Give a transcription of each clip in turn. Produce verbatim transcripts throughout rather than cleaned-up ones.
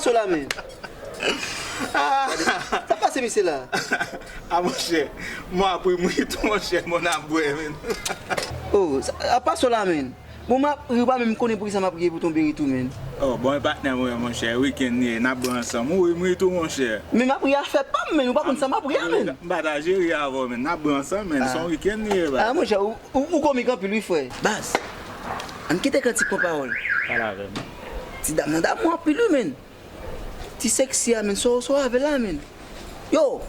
Sola, men. Sa pase misye la? A, monchè, mwen ap ri, m ri tou, monchè, mwen ap bwè, men. Oh, sa, a pa Sola, men. Bon, m ap ri, ou pa menm konnen poukisa m ap ri epi w tonbe ri tou, men. Oh, bon, e patnè mwen, monchè, wikenn li ye, n ap bwè ansanm. Ou ri, m ri tou, monchè. Men m ap ri afè pa m, men, ou pa konn sa m ap ri a, men. M pataje ri avè w, men, n ap bwè ansanm, men, se yon wikenn li ye, baz. Ah, monchè, ou, ou, ou komik anpil, wi, frè. Baz, ann kite kantik pran pawòl. Pale avè m. Ti dam nan damou anpil, wi, men. Ti sexy a, men, sa w, sa w avè l la, men. Yo!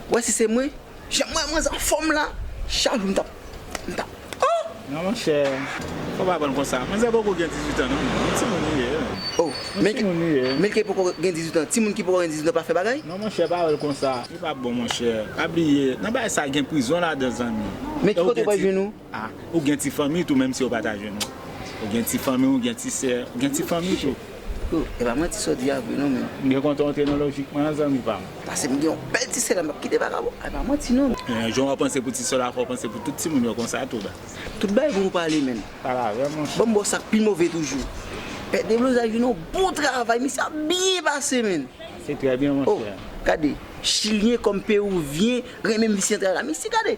Wè si se mwen, jan mwen, mwen anfòm la, chak jou m t ap, m t ap, oh! Non, monchè, fò w pa pran l konsa. Manzè poko gen dizuit an, non, men. Yon timoun li ye. Oh, yon timoun li ye. Men ki poko gen dizuit an, timoun ki poko gen dizuit an pa fè bagay? Non, monchè, pa wè l konsa. Li pa bon, monchè. Pa bliye, nan bagay sa, gen prizon ladan, zanmi. Men ki kote w pral jwenn ou? Ah, ou gen ti fanmi tou, menm si w pa ta jwenn ou. Ou gen ti fanmi, ou gen ti sè, ou gen ti fanmi tou. Oh, e pa manti sa w di a vre non, men. M gen kontan w antre nan lojik mwen an, zanmi pa m. Paske m gen yon bèl ti sè la, m ap kite vakabon. E pa manti non. Eh, jan w ap panse pou ti sè la, fò w panse pou tout timoun yo konsa tou, baz. Tout bagay pou nou pale, men. Pale avè m, monchè. Ban m ba w sa k pi move toujou. Pè Deblozay jwenn yon bon travay, misye ap byen pase, men. Se trè byen, monchè. Oh, gade, chilyen kòm peruvyen renmen misye nan travay la. Misye, gade,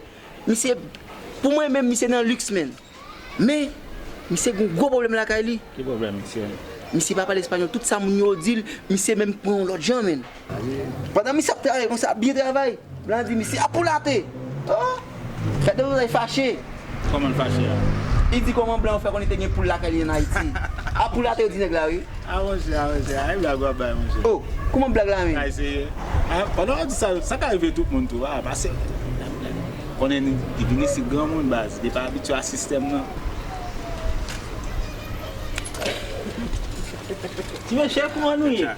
misye, pou mwen menm, misye nan liks, men. Men, misye gen yon gwo pwoblèm lakay li. Ki pwoblèm, misye? Misye pa pale espanyòl. Tout sa moun yo di l, misye menm pran yon lòt jan, men. Pandan misye ap travay konsa, ap byen travay, Blan di misye, "Apulate!" Oh! Pè Deblozay fache. Kòman l fache a? Li di kòman blan yo fè konnen te gen poul lakay li ann Ayiti. Apulate yo di nèg la, wi. A, monchè, a, monchè, a, e blag w ap bay, monchè. Oh, kòman blag la, men? Ay, se, a, pandan w ap di sa, sa ka rive tout moun tou, a, pase, konnen li, li vin isit granmoun, baz, li pa abitye a sistèm nan. Ti mesye, kòman nou ye?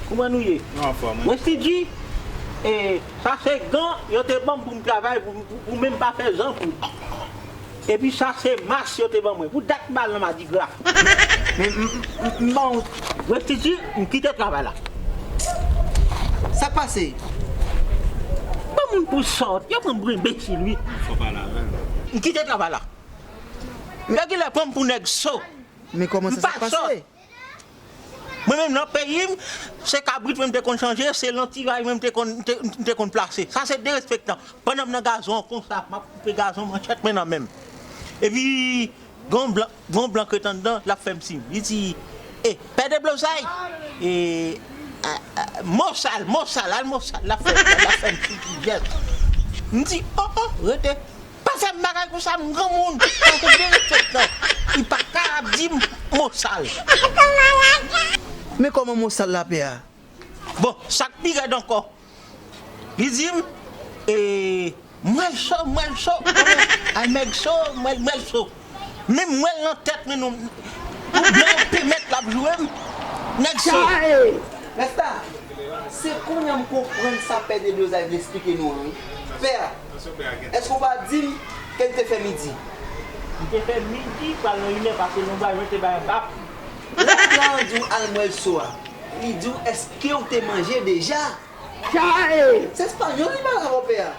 Kòman nou ye? Nou anfòm, wi. Westy G, e, sa se gan yo te ban m pou m travay, pou, pou, pou menm pa fè zan pou. Epi sa se mas yo te ban mwen. Pou dat m al nan madigra. Men, m, m, m, m ba w. Westy G, m kite travay la. Sa k pase? Ban moun pou sòt, yo pran m pou enbesil, wi. Fò pale avè l. M kite travay la. Yo genlè pran m pou nèg so. Men kòman sa, sa k pase? Mwen menm nan peyi m, se kabrit mwen m te konn chanje, se lantiray mwen m te konn, m te, m te konn plase. Sa se derespektan. Pandan m nan gazon an konsa, m ap koupe gazon, manchèt mwen nan men m. Epi, gon blan, gon blan k ret anndan, l ap fè m siy. Li di, "E, Pè Deblozay, e, a, a, Mosal, Mosal, al Mosal," l ap fè, l ap fè m siy tou jès. M di, "Oh, oh, rete." Pa fè m bagay konsa, m granmoun. Tankou derespektan. Li pa ka ap di m mo sal. Men kòman mo sal la, pè a? Bon, sa k pi rèd ankò, li di m, e, mwèl so, mwèl so, ay mèg so, mwèl, mwèl so. Menm mwèl nan tèt mwen, non, pou blan yo pèmèt l ap joure m, nèg so. Chae! Rèsta, se kounye a m konprann sa Pè Deblozay vle esplike nou an, wi. Pè a, èske w pa di m ke l te fè midi? M te fè midi, pral nan inè, paske lonbraj mwen te bay anba pye. Lè blan an di w al mwèl so a, li di w èske w te manje deja? Chae! Se espanyòl li pale avè w, pè a.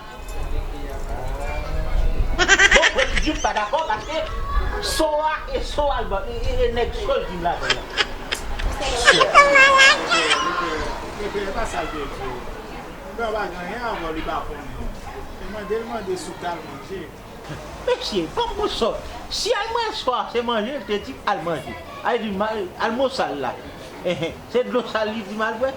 Bon, mwen di m pa dakò, paske so a, e so a, e, e, e nèg so l di m ladan l la. Pepe, e pa sa l te di w. Monchè, w pa gen anyen avè w, li pa konnen. E mande l mande si w t al manje. Mesye, ban m pou sòt. Si al mwèl so a se manje, l te di al manje. Ay di, ma-, al mo sal la. Enhen, se dlo sal li di m al bwè.